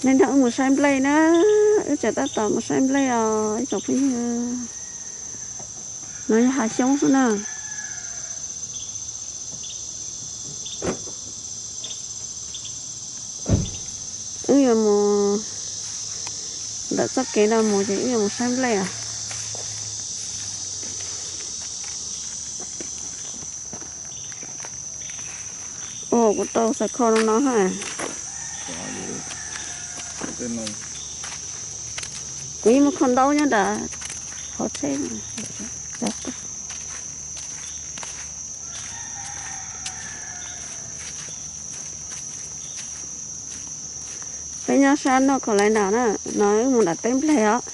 Nrog wb mus saib nplej na, wb tseem tab tom mus saib nplej os ib tsoom phooj ywg. No yog hav xyoob xwb na. Wb yuav mus ntawm txoj kev no mus ces wb yuav mus saib nplej os. Ua kuv tau xav kho no no ha. Kuv yeej muaj kho ntaub nyob nram hauv tsheb. Peb nyob sab noj kom laiv nram na, no wb mus nram teb nplej os.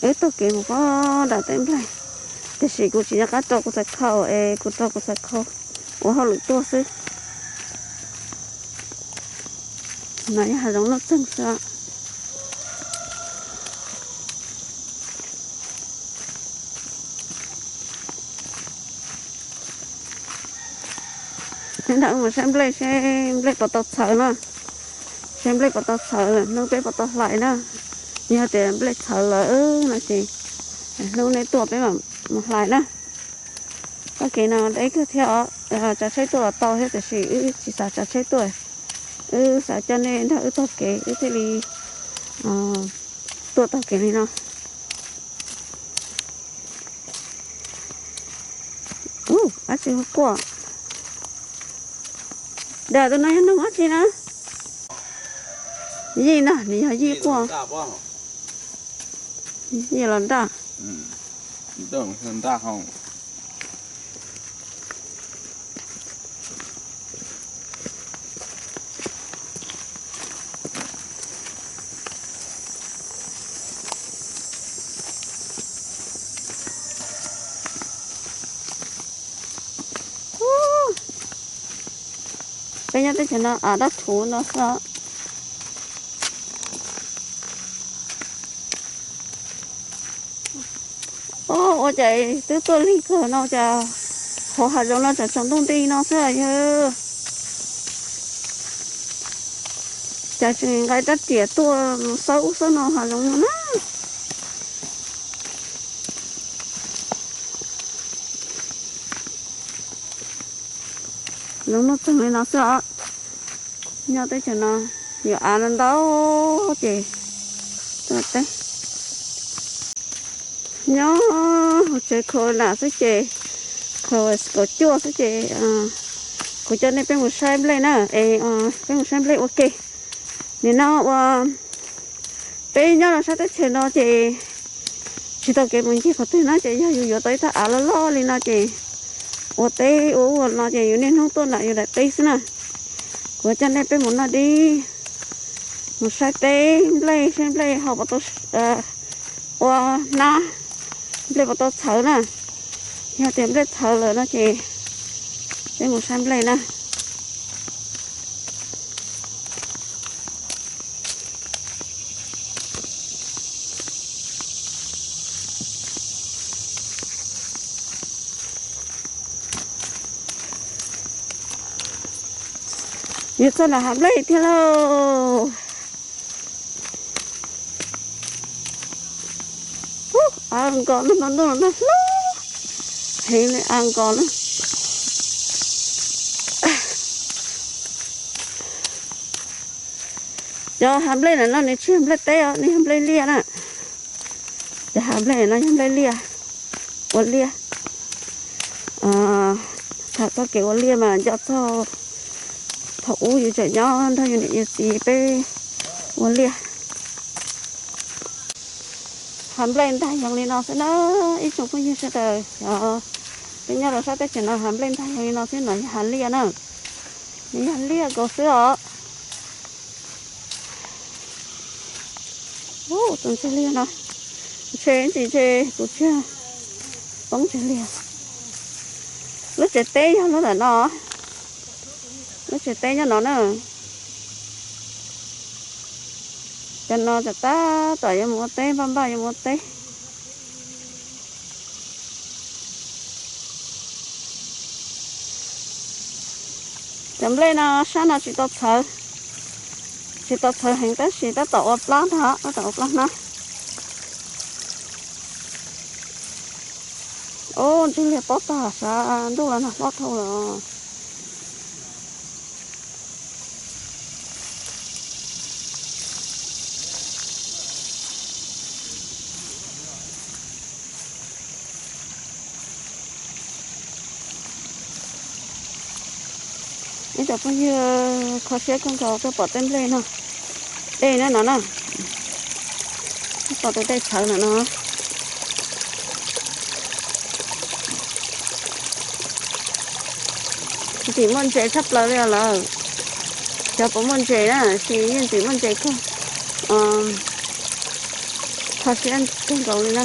Wb taug kev mus puag nram teb nplej, tiam sis kuv tsis nco qab rau kuv txhais khau es kuv rau kuv txhais khau ua hauj lwm tuaj xwb. No yog hav zoov loj txeeg xwb. Neb nrog wb mus saib nplej seb nplej puas tau txhawv na, seb nplej puas tau txhawv, hnub peb puas tau hlais na. Yog tias nplej txhawv lawm no ces hnub neb tuaj peb mam mus hlais na. Txoj kev no deb kawg thiab os, tsav tsheb tuaj los tau thiab tiam sis wb tsis xav tsav tsheb tuaj, wb xav coj nej nrog wb taug kev wb thiaj li tuaj taug kev li no. Ub, dab tsi quaj? Dam, tus no yog noog dab tsi na? Yij na, nws yog yij quaj. Yij los nraj. Peb nyob teb chaws no av dab thuv no xwb. Ua cas twb tuaj lig kawg no cas hauv hav zoov no tseem tsaus ntuj nti no xwb yog. Cas tseem nqa rab riam tuaj xawb ub xawb no hav zoov no na. Zoov no txeeg li no xwb os. Nyob teb chaws no yuav av no ntau ces tuaj teb. Nyob hauv tsev khaus nam xwb ces, khaus kaum cuaj xwb ces kuv coj nej peb mus saib nplej na, es peb mus saib nplej ua ke. Nim no ua peb nyob rau sab teb chaws no ces tsis tau kev mus ncig qhov twg na ces yog yus yuav tau ib thaj av loj loj li no ces ua teb ua ub ua no ces yus niaj hnub tuaj nram yus daim teb xwb na. Kuv coj nej peb mus noj dib, mus saib teb nplej, saib nplej ho puas tau ua hnab, nplej puas tau txhawv na. Yog tias nplej txhawv lawm no ces peb mus saib nplej na. Yuav txog nram hav nplej thiab lauj. Av nkos na, no ntuj no hlob heev li, av nkos na. Cov hav nplej ntawm no nws tsis yog nplej teb os, nws yog nplej liaj na. Cov hav nplej no yog nplej liaj, ua liaj. Tham txoj kev ua liaj mas nco txog thaum ub yus tseem nyob nrog yus niam yus txiv peb ua liaj. Hav nplej ntag yoov li no xwb na, ib tsoom phooj ywg sawv daws. Peb nyob rau sab teb chaws no hav nplej ntag yoov li no xwb, no yog hav liaj na. Nws yog liaj nkaus xwb os. Tus ntseg liaj no, ntshe ntsis ntshe kuv tsis poob ntseg liaj. Lub tsev teb yog lub ntawm no, lub tsev teb nyob no na. Cov no tab tom yuav mus ua teb, npaj npaj yuav mus ua teb. Cov nplej no sab no tsis tau txhawv, Tsis tau txhawv heev tab sis tab tom ua plab ntag, tab tom ua plab hnab. Ub, ntsej liag pob tag, sav ntuj los nag hlob dhau lawm. Ib cov phooj ywg, kho siab kawg nkaus tuaj pom tej nplej no, dej na no na, pom tus dej tshawv ntawm no. Ntxim muaj ntses tshaj plaws li os lawm. Xyov puas muaj ntses na, tab sis yeej ntxim muaj ntses kawg. Kho siab kawg nkaus li na.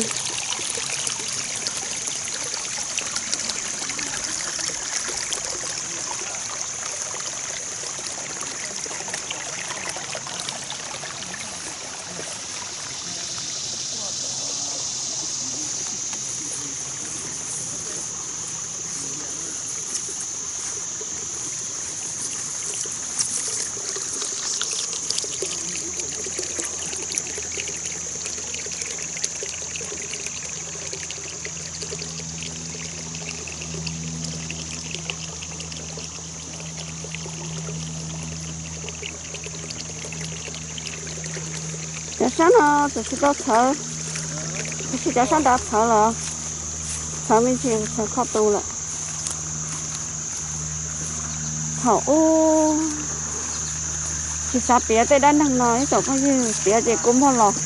Cov sab no txawm tsis tau txhawv, tiam sis cov sab nrad txhawv lawm, txhawv me ntsis, txhawv kho tus lawm. Thaum ub tsis xav piav tej dab neeg no ib tsoom phooj ywg, piav ces kua muag los.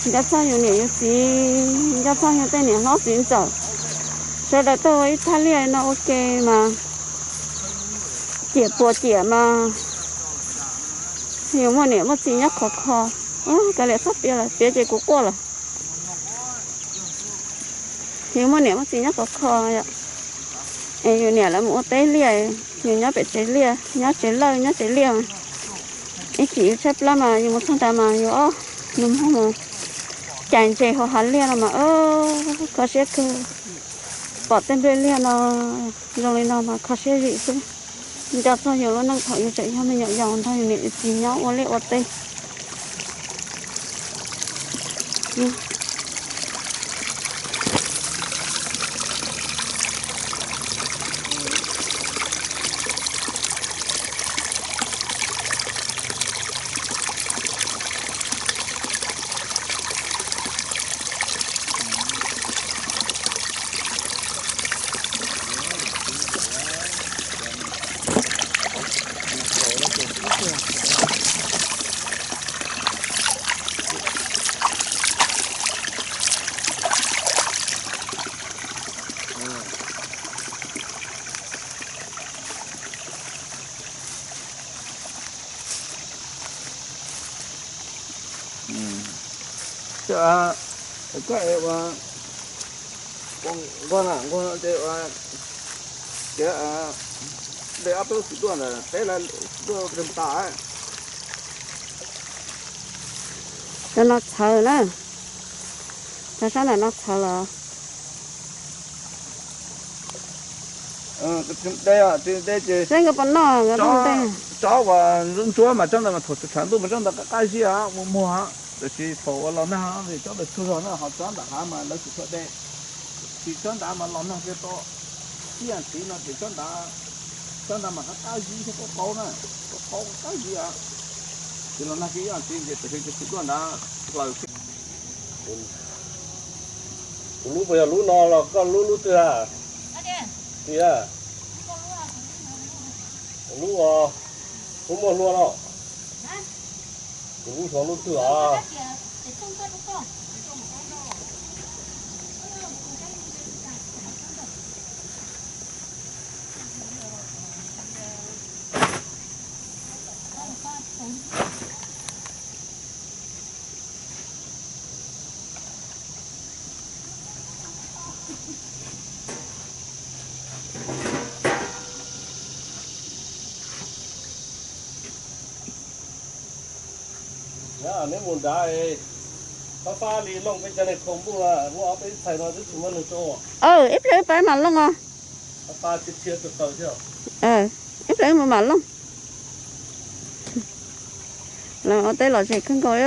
Nco txog yus niam yus txiv, nco txog yus tej niam hlob txiv ntxawm, sawv daws tuaj ua ib thaj liaj no ua ke mas, ciam puas ciam mas, yus muaj niam muaj txiv nyob khov kho. Kav liam txhob piav lawm, piav ces kuv quaj lawm. Yus muaj niam muaj txiv nyob khov kho, es yus niam lawv mus ua teb liaj, yus nyob pem tsev liaj, nyob tsev lawj nyob tsev liaj. Ib chim yus tshaib plab mas yus mus txog nrad mas yus ob nus muag mus cais ntses hauv hav liaj no mas kho siab kawg. Pom tej nplej liaj no zoo li no mas kho siab zim xwb. Nco txog yus lub neej thaum yus tseem yog me nyuam yaus nrog yus niam yus txiv nyob ua liaj ua teb. Koj es ua nquag na, nquag ces ua, ces de ob peb lub xim duaj ntawd peb lub xim duaj tas. Cov no txhawv na, cov sab ntawm no txhawv los. Tsob uas ntsuab ntsuab mas tsob ntawd mas thaum tshav ntuj mas tsob ntawd qab qab zib muag muag, tiam sis thaum uas los nag tsob ntawd tsaug zog na, ho tsob ntawm hav mas lawv tsis tshua de. Ces tsob ntawd mas los nag kiag tau ib yam ntxiv no ces tsob ntawd, tsob ntawd mas qab qab zib thiab qaub qaub na, qaub qaub qab zib. Ces los nag kiag ib yam ntxiv ces tam sim tus xim duaj ntawd plaws. Kuv lub puas yog lub no los koj lub lub twg a? Tias lub, lub muaj hlua no. Kuv lub xyov lub twg a. Neb mus nrad, fab fab li looj peb cov niag khau npuj na, muaj ob peb txhais no twb tsis muaj neeg tso. Ib pliag peb mam looj os. Ib pliag mus mam looj. Lawv ua teb lom zem kawg nkaus li.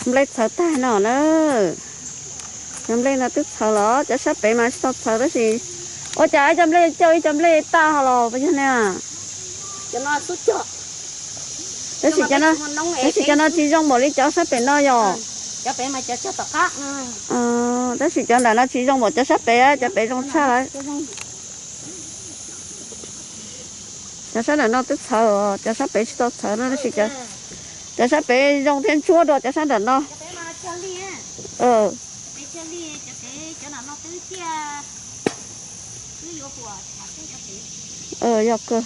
Nplej txhawv tag no na. Cov nplej no twb txhawv los cov sab pem mas tsis tau txhawv tab sis, ua cas ib co nplej coj ib co nplej tag ho los puas yog ne? Tab sis, tab sis cov no tsis zoo npaum li cov sab pem no yog. Tab sis cov nram no tsis zoo npaum cov sab pem, cov pem zoo tshaj lawm. Cov sab nram no twb txhawv, cov sab pem tsis tau txhawv no tab sis cov sab pem zoo thiab ntsuab dua cov sab nram no. Yog kawg.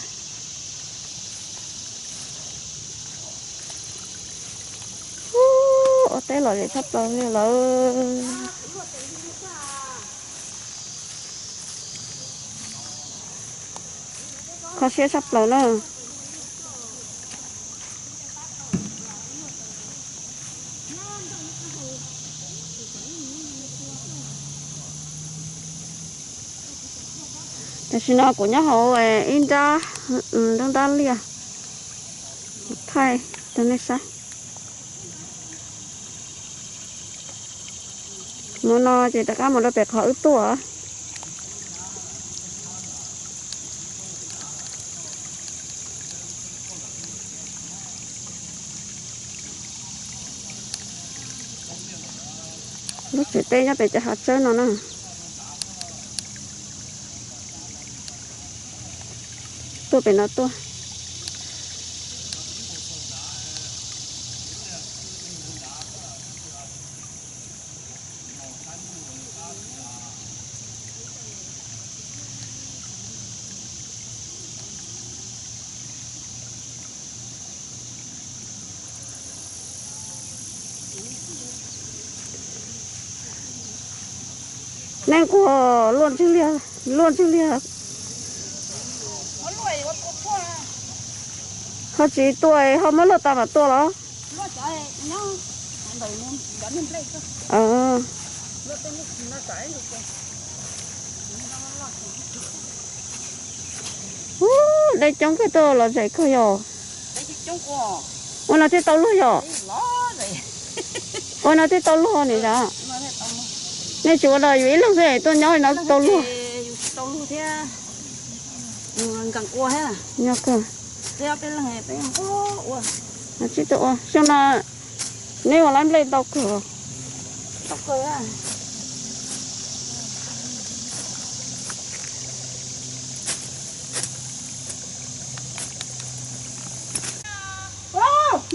Ua teb lom zem tshaj plaws li lawm. Kho siab tshaj plaws na. Tam sim no kuv nyob hauv ib nrab, nrab nrab liaj, thaij rau nej saib. Mus no ces rov qab mus rau pem qhov wb tuaj. Lub tsev teb nyob pem cov hav tsawb no na. Tuaj pem no tuaj. Neeg quag luaj ntswg liag, luaj ntswg liag. Ho tsis tua ho muab luaj tas mam tua los? Ub, dej coob kawg, tuaj lom zem kawg yog. Ua no thiaj tau luag yog. Ua no thiaj tau luag niam yom. Nej tsis ua los yus ib leeg xwb tuaj nyob li no tau luag. Yog kawg. Tsis tau ua xyoo no. Neb ua lab nplej ntau kawg.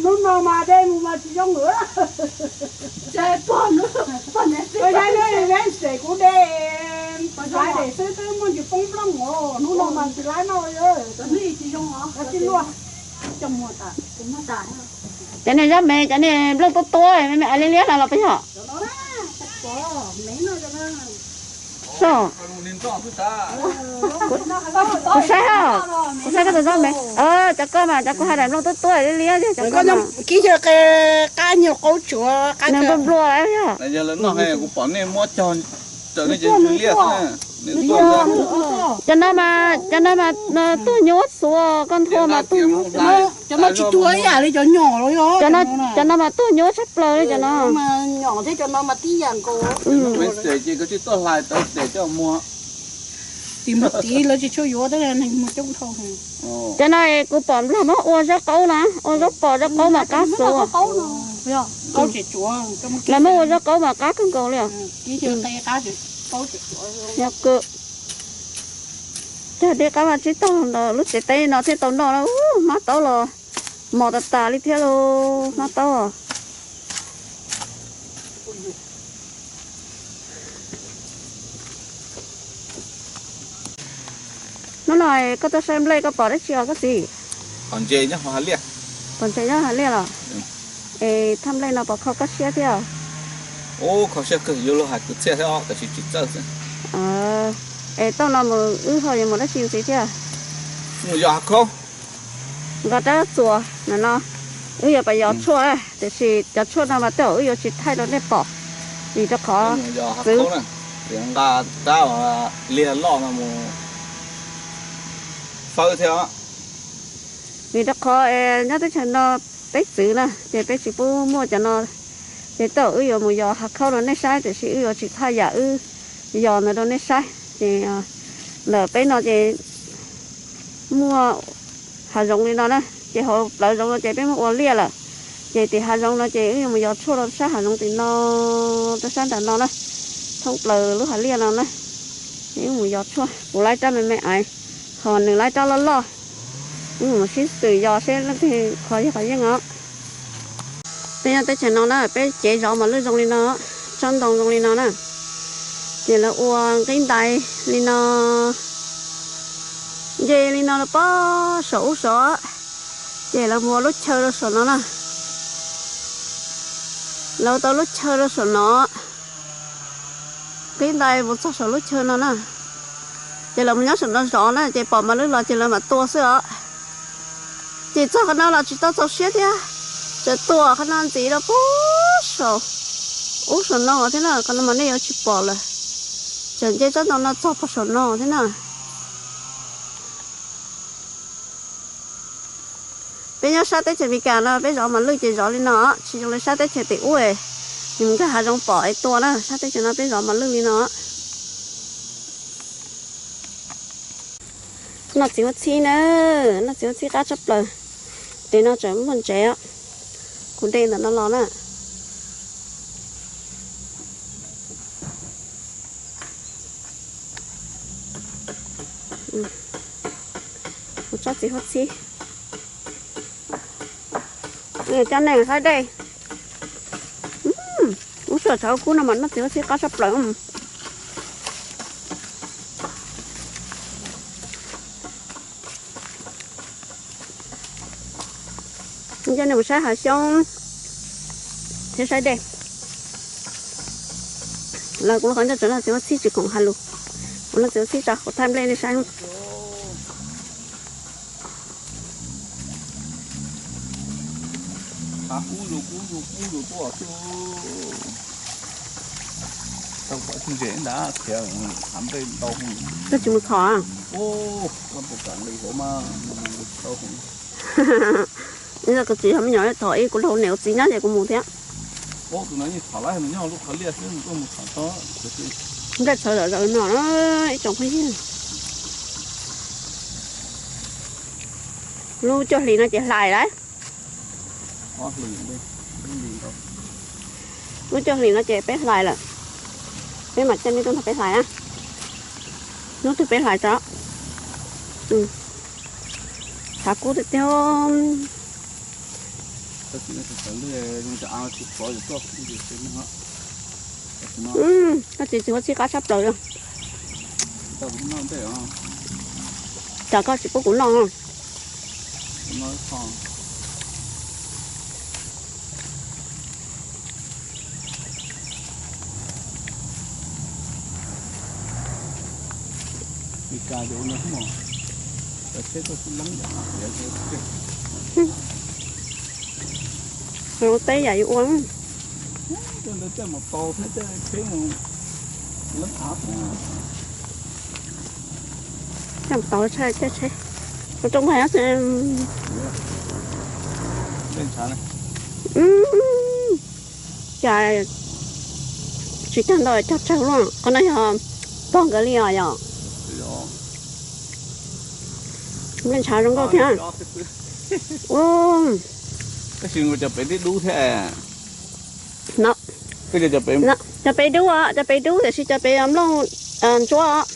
Hnub no mas dej mus mas tsis zoo lawm. Ua ib hnub ib hnub kuv de, kuv de xwb twb muaj ntsis poob nplooj os. Hnub no mas tsis laib noj li. Tib luaj. Cov niag zaj me, cov niag nplooj tuab tuab me me ais liab liab no los puas yog? Soj. Kuv saib, kuv saib koj tus zaj me. Cov koj mas cov kuv hais daim nplooj tuab tuab liab liab, cov koj mas. Kib yog qe qab nyuag qaub tsuav qab nplua nplua yog. Yog lawv noj he kuv pom nej muab cog raws nej cov liab. Cov no mas, cov no mas tuag nyuab xuav, koj nthua mas tuag nyuab xuav. Cov no tsis tuag ib yam li cov nyom los yog. Cov no mas tuag nyuab tshaj plaws li cov no. Nyom thiab cov no mas tib yam nkaus. Ces koj tsis tuaj hlais tau ces coj muag. Tim mus tid lawv tsis tshua yuav tej neeg muag coob dhau. Cov no kuv pom nplog muab ua zaub qaub na, ua zaub pom zaub qaub mas qab xuav. Lawv muab ua zaub qaub mas qab kawg nkaus li os. Yog kawg. Cog dej qab vaj tsib taug los lub tsev teb no thiaj tau noj na. Hmab taub los mos tas tas li thiab lauj, hmab taub. Hnub no koj tuaj saib nplej koj pom dab tsi os koj txiv? Pom ntses nyob hauv hav liaj. Pom ntses nyob hauv hav liaj los? Es thaj nplej no puas kho koj siab thiab? Ub, kho siab kawg, yuav luag hais kwv txhiaj thiab os, tab sis tsis txawj xwb. Es tau no mus wb ho yuav mus dab tsi ntxiv thiab? Mus yos hav khaub. Nqa rab txuas no no, wb yuav pais yos tshuaj, tiam sis cov tshuaj no mas tej zaum wb yuav tsis thaij rau nej pom, vim rau qhov txwv. Nqa rab liag loj no mus fawb thiab. Vim rau qhov nyob teb chaws no peb txwv na, ces peb tsis pub muaj cov no. Ces tej zaum wb yuav mus yos hav khaub rau nej saib, tiam sis wb yuav tsis thaij yam wb yos ntawd rau nej saib. Ces ntawm peb no ces muaj hav zoov li no na, ces hauv plawv zoov no ces peb muab ua liaj lawm. Ces tim hav zoov no ces wb yuav mus yos tshuaj rau sab hav zoov tim no, rau sab nram no na, thoob plaws lub hav liaj no na. Ces wb mus yos tshuaj, kuv laib rab me me aiv, ho nws laib rab loj loj. Wb mus sib xwm yos seb leej twg qhov yog qhov yeej os. Peb nyob teb chaws no na, peb cev zov mos lwj zoo li no, tsob ntoo zoo li no na, ces lawv ua nqib ntais li no, nce li no los pog saum ub saud, ces lawv mus ua lub chaw rau saum no na. Lawv tau lub chaw rau saum no, nqib ntais mus txog saum lub chaw no na, ces lawv mus nyob saum no zov na, ces pom mos lwj los ces lawv mam tua xwb os. Ces txog qhov no los tsis tau txaus siab thiab, tseem tua qhov no ntxiv rau pog saum ub saum no thiab na, qhov no mas nej yuav tsis pom lawm. Tseem nce tsob ntoo no txog pog saum no thiab na. Peb nyob sab teb chaws Amelikas no peb zov mos lwj ces zov li no, tsis zoo li sab teb chaws tim ub, nws nkag hav zoov pom es tua na, sab teb chaws no peb zov mos lwj li no. Noj txiv huab txhib na, noj txiv huab txhib qab tshaj plaws. Tes no tseem muaj ntsev, kuv de ntawm no los na. Mus tsob txiv huab txhib. Coj nej saib dej. Ub, suav tshauv kub no mas noj txiv huab txhib qab tshaj plaws. Coj nej mus saib hav xyoob thiab saib dej. Los kuv qhov ncauj tseem noj txiv huab txhib tsis khoom hais lus. Kuv noj txiv huab txhib tso kuv thaij nplej nej saib. Kub kub kub kub tuaj xwb. Tau pom ntses ntag, khiav hav nplej ntau. Koj tsis mus thom? Koj puas kam nqis hauv mas, nqis tsis tau hauv. Koj txiv ho me nyuam thom ib, kuv laus niam txiv nyob ces kuv mus thiab. Tus no yeej thom lawm, nws nyob lub qhov liaj xwb, nws tuaj mus thom tod. Nplej txhawv zom zaws no, ib tsoom phooj ywg. Lub cuaj hlis no ces hlais lawm. Lub cuaj hlis no ces peb hlais lawm. Peb mam coj nej tuaj nrog peb hlais na. Hnub twg peb hlais tso. Tshav kub tiag tiag. Koj txiv txiv huab txhib qab tshaj plaws li. Tsam koj tsis pub kuv noj. Lub teb yam yuav ua. Coj tau tshaj coj tsheb. Kuv rau nqaij. Cas tsis cog ntau cog tsawg luaj. Qhov no yog pog nkawd li os yom. Nplej ntshav zoo nkauj thiab. Tab sis cov pem dib dub thiab. No, cov pem dub os, cov pem dub tiam sis cov pem nplooj ntsuab os.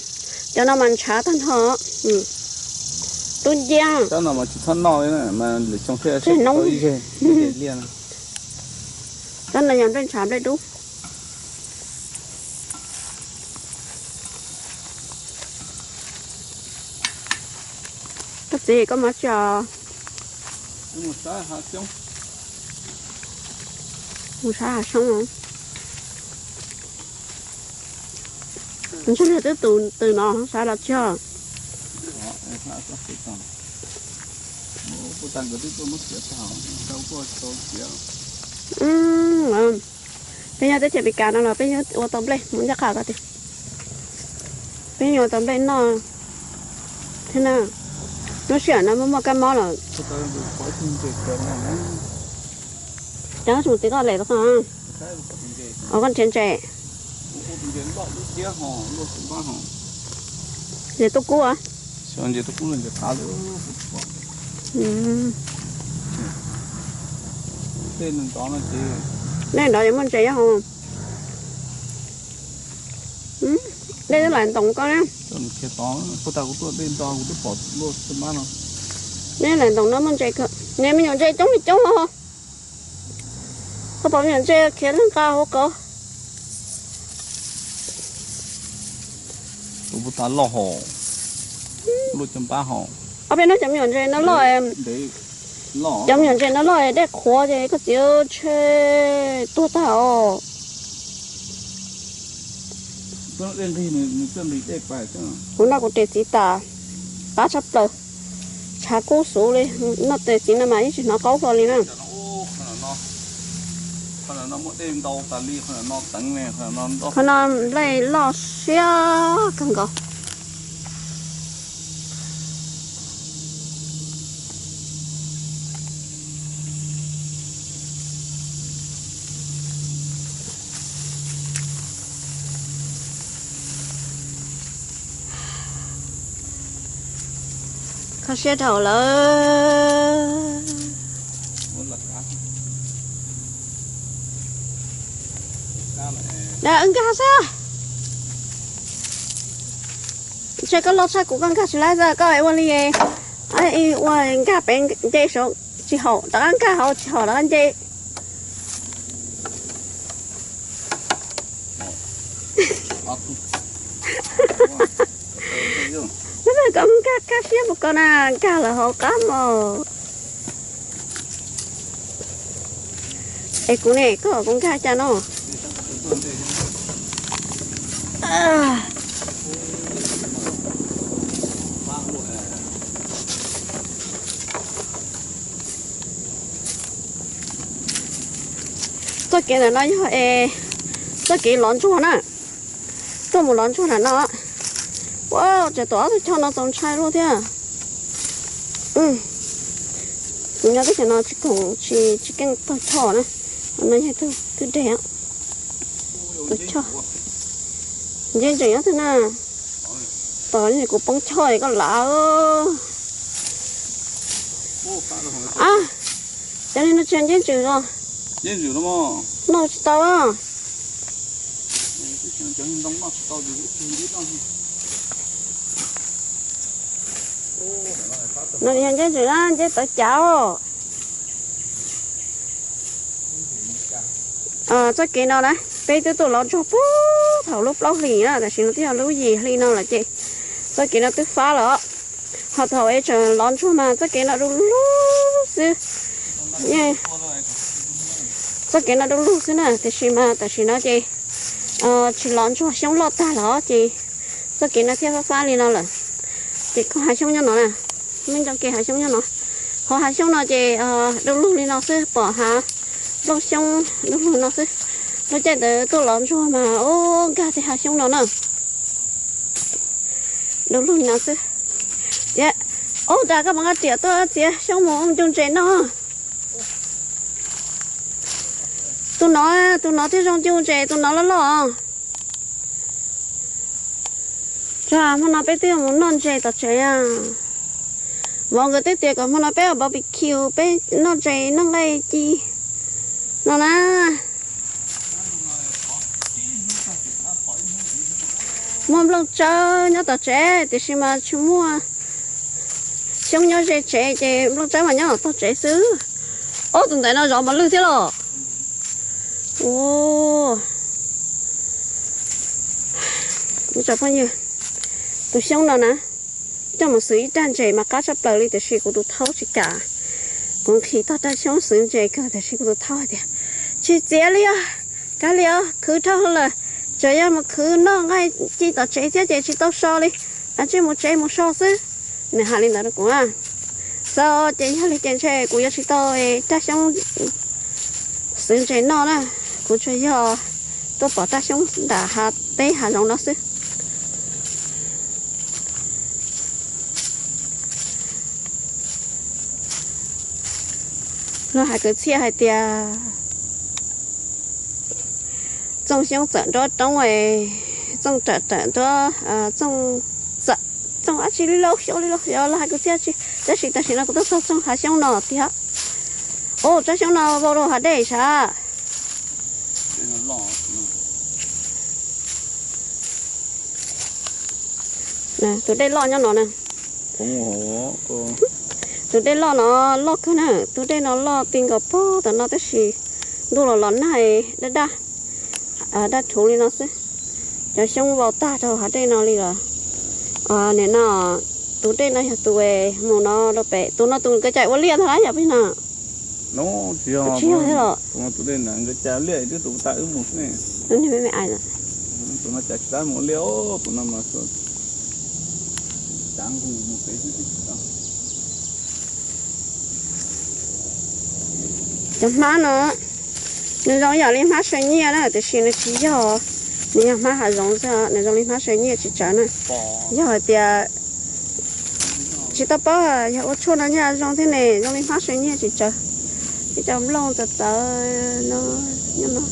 Cov no mas ntshav tag nrho. Tub nciab. Cov no mas tsis txhob noj li na, mas lwm xyoo thiaj sib noob. Cov no yog nplej ntshav nplej dub. Txiv, koj mus tsi os? Mus saib hav xyoob. Ntshe twb tus twg no saib los tsi os. Peb nyob teb chaws Amelikas no los peb yuav ua tau nplej mus ncaj qha ko tias. Peb yuav ua tau nplej noj thiab na. Lub sij hawm no muaj muaj kab mob lawm. Cov tsis mus txiv koj lem tau, koj nrhiav ntses. Ntses tuaj kub. Dej nrov es muaj ntses nyob hauv. Dej twb lam ntoos koj na. Dej lam ntoos no muaj ntses kawg. Nws me nyuam ntses coob li coob os. Koj pom me nyuam ntses khiav nqa hauv ko. Tus puv tas loj hos, luaj cov npab hos. Ob peb hnub cov me nyuam ntses no loj, cov me nyuam ntses no loj dej qhuav ces koj txiv ntshe tuag tag os. Kuv noj kuv tes txiv tas, qab tshaj plaws. Tshav kub xwb li, noj tes txiv no mas yeej tsis hnov qaub hlo li na. Qhov no nplej loj siab kawg nkaus. Kho siab dhau lawm. Nkag xwb. Ntshe koj loj tshaj kuv, koj nkag tsis laib xwb, koj ua li ua nkag pem nce saud tsis haum rov qab nkag hauv tsis haum rov qab nce. Koj nkag kaj siab mus ko na, nkag lawm hauv qab mos. Es kuv ne, koj kuv nkag cas no? Txoj kev ntawm no yog es txoj kev lov ntsuag na. Tuaj mus lov ntsuag ntawm no. Ua, tseem tuaj ob tug choj no txaus ntshai luaj thiab. Kuv nyob teb chaws no tsis khoom tsis keej taug choj na. No yog tug kwj deg, tus choj. Nceb ntses nyob twg na? Tom kuv poob choj koj lav. Cov li no tsis yog nceb ntses los? Noj tsis tau. No yog nceb ntses na, nceb tawv cav. Txoj kev no na, peb twb tuaj lov ntsuag puag thaum lub plaub hlis na, tam sim no twb yog lub yim hli no lawm ces txoj kev no twb fab lawm. Ho thaum es tseem lov ntsuag mas txoj kev no du lug xwb. Txoj kev no du lug xwb na, tiam sis mas tam sim no ces tsis lov ntsuag, xyoob loj tag lawm ces txoj kev no thiaj fab fab li no lawm. Ces koj hav xyoob nyob no na, muaj ncoo kev hav xyoob nyob no. Hauv hav xyoob no ces du lug li no xwb, pom hav nplooj xyoob du lug no xwb. Lub caij ntawd tuaj lov ntsuag mas ub, nkag tej hav xyoob no na. Du lug li no xwb. Tias, ub, tas koj puas nqa riam tuaj txiav xyoob mus ua ncu ntses noj? Tus no, tus no thiaj zoo ncu ntses, tus no loj loj. Hmo no peb twb yuav mus noj ntses tom tsev. Vauv nkawd twb tias kom hmo no peb ua barbecue, peb noj ntses noj nqaij ci no na. Muaj nplooj tsawb nyob tom tsev tiam sis mas tsis muaj xyoob nyob ze tsev ces nplooj tsawb mas nyob tom tog tsev xwb. Ob tug ntawd no zov mos lwj thiab los? Ua, tus xyoob no na, Coj mus xwb ib raj ntses mas qab tshaj plaws li tiam sis kuv tus thaub tsis kam. Kuv nqhis tog raj xyoob xwb ntses kawg tiam sis kuv tus thaub hais tias, tsis txiav li os, kav liam os, khwv dhau lawm, tsuas yog mus khwv noj nqaij ci tom tsev thiab ces tsis tau so li, a tsij mus tsev mus so xwb. Nws hais li ntawd rau kuv. Xav ces yog li ces ntshe kuv yuav tsis tau raj xyoob xwb ntses noj na, kuv tsuas yog tuaj pom raj xyoob nram hav teb hav zoov no xwb. Luag hais kwv txhiaj hais tias txooj xyoob txawm nruab roob, txooj rawm rawm nruab, txooj, txooj dab tsi li lauj xyoob li lauj xyoob los hais kwv txhiaj tsi, tab sis tam sim no kuv tuaj txog txooj hav xyoob no tiag. Ub, tsob xyoob no vau rau hav dej sav. Tus dej loj nyob no na. Tus dej loj no loj kawg na, tus dej no loj ti nkaus pog tam no tab sis ntuj los los nag daj daj, daj rhuv li no xwb. Cov xyoob vau tag rau hav dej no li los. Nim no tus dej no yog tus mus no rau pem, tus no tus nkawd cais ua liaj ntag yog peb no. Tsis yog thiab los. Tus no tus dej na nkawd cais liaj twb tus tas wb mus xwb ne. Tus no cais tsis tas mus ua liaj, tus no mas cav nqus mus pem xwb twb tsis tau. Cov hmab no nws zoo yam li hmab saw nyiaj na tiam sis nws tsis yog, nws yog hmab hav zoov xwb, nws zoo li hmab saw nyiaj tsis tsawg na. Yog hais tias tsis tau paub yog ua tshuaj no nyaj zoo thiab ne, zoo li hmab saw nyiaj tsis tsawg. Ib co nplooj txawv txawv no nyob no.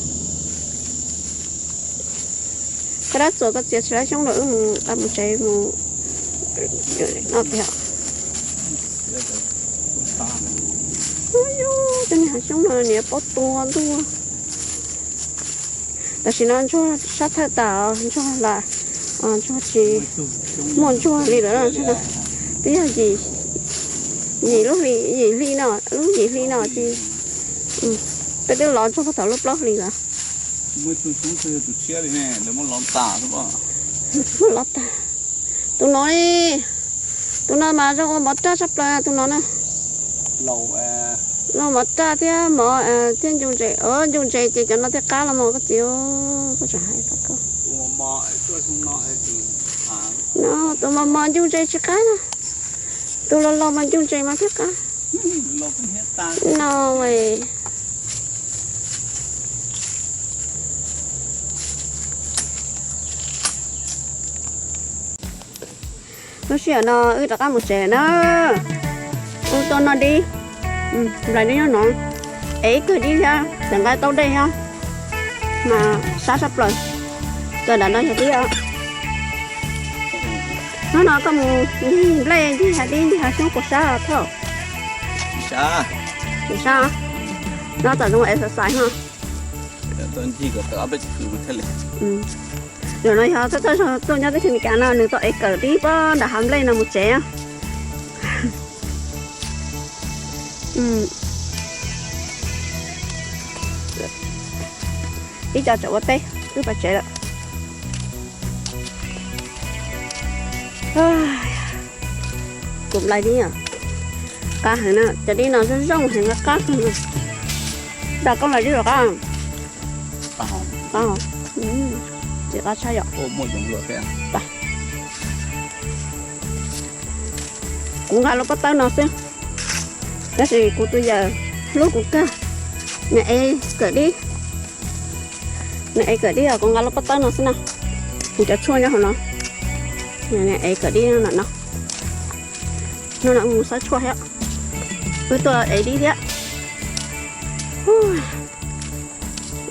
Koj dab txuas koj txiav tsis laib xyoob rau wb mus, mus tsev mus no tiag. Cov niag hav xyoob no niam paub tua ntuj. Tam sim no ntsuag sab thawj tas, ntsuag lam, ntsuag tsis muaj ntsuag li lawm. Twb yog yim lub hli, yim hli no, lub yim hli no ces peb twb lov ntsuag puag thaum lub plaub hli lawm. Muaj lov tas. Tus no, tus no mas zoo ua mov raj tshaj plaws tus no na. Los mov raj thiab mov thiab ncu ntses, ncu ntses ces cov no thiaj qab los mas koj txiv, koj tseem hais tau koj. No tus mos mos ncu ntses tsis qab na, tus los los mas ncu ntses mas thiaj qab. No, lub sij hawm no wb rov qab mus tsev na. Wb tuaj noj dib, nplais dib nyob no, es ib kawm dib thiab cov nqaij taub dej thiab, mas sab sab plaws. Kawm nram no yog dib os. Hnub no koj mus ncig nplej ncig hav dib ncig hav xyoob puas sab os thauj? Sab. Sab. No tam zoo exercise no. Zaum no yog tuaj nyob teb chaws Amelikas no nws tau ev kawm dib puag nram hav nplej no mus tsev. Ib co tsam ua teb wb pais tsev lawm. Kuv nplais dib, qab heev na, cov dib no zoo zoo heev, qab qab heev. Dag koj nplais dib los qab, qab, tsis qab tshaj yom. Kuv nqa lub pob tawb no xwb, tab sis kuv tus yawm hlub kuv kawg, nws ev kawm dib, nws ev kawm dib os, kuv nqa lub pob tawb no xwb na. Kuv cov tshuaj nyob hauv no, nws ev kawm dib no no. Hnub no mus xawb tshuaj thiab, wb tuaj ev dib thiab.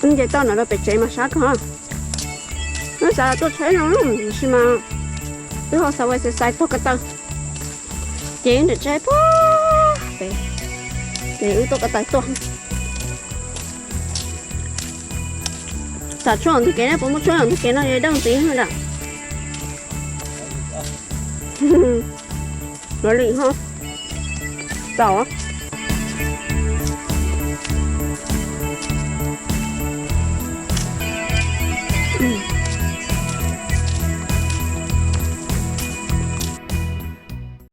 Wb nce toj no rau pem tsev mas sab kawg. Wb xav tuaj tsheb no tab sis mas wb ho xav ua exercise taug ko taw, ces wb nram tsheb puag pem, ces wb tuaj ko taw tuaj. Tsam tshuaj ntug kev ne, puas muaj tshuaj ntug kev no es dawb ntxiv na. Lov li ho txaus.